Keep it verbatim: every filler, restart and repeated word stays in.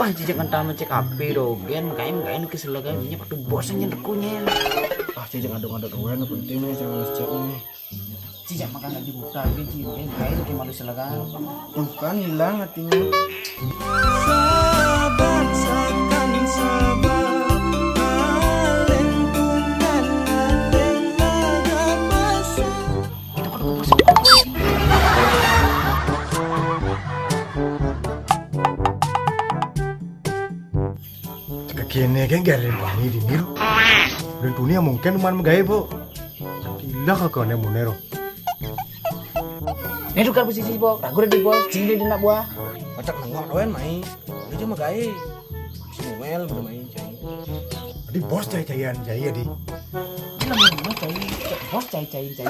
Cicak ngental mecek api do gen, kain kain ke selegan minyak patu bos nyen rekunya. Ah, cicak ngaduk-ngaduk doang, penting nih sama cek nih. Cicak makan gaji buta gitu, kain kain ke malu selegan. Tuh kan hilang hatinya. Sabar, sabar, sabar. Paling tunggal, paling laga pasang. Itu kan aku pasang. Kekene kan gak ada yang berani di niru. Dan dunia mungkin cuman megai, Bu. Ilah kakaknya Munero. Ini tukar posisi, Bos. Ragu di Bos. Cili di nak buah. Pacak nengok doan main. Ini cuma gaya. Samuel udah main cai. Di bos cai-caian cai ya, di. Ini namanya bos cai. Bos cai-cai cai.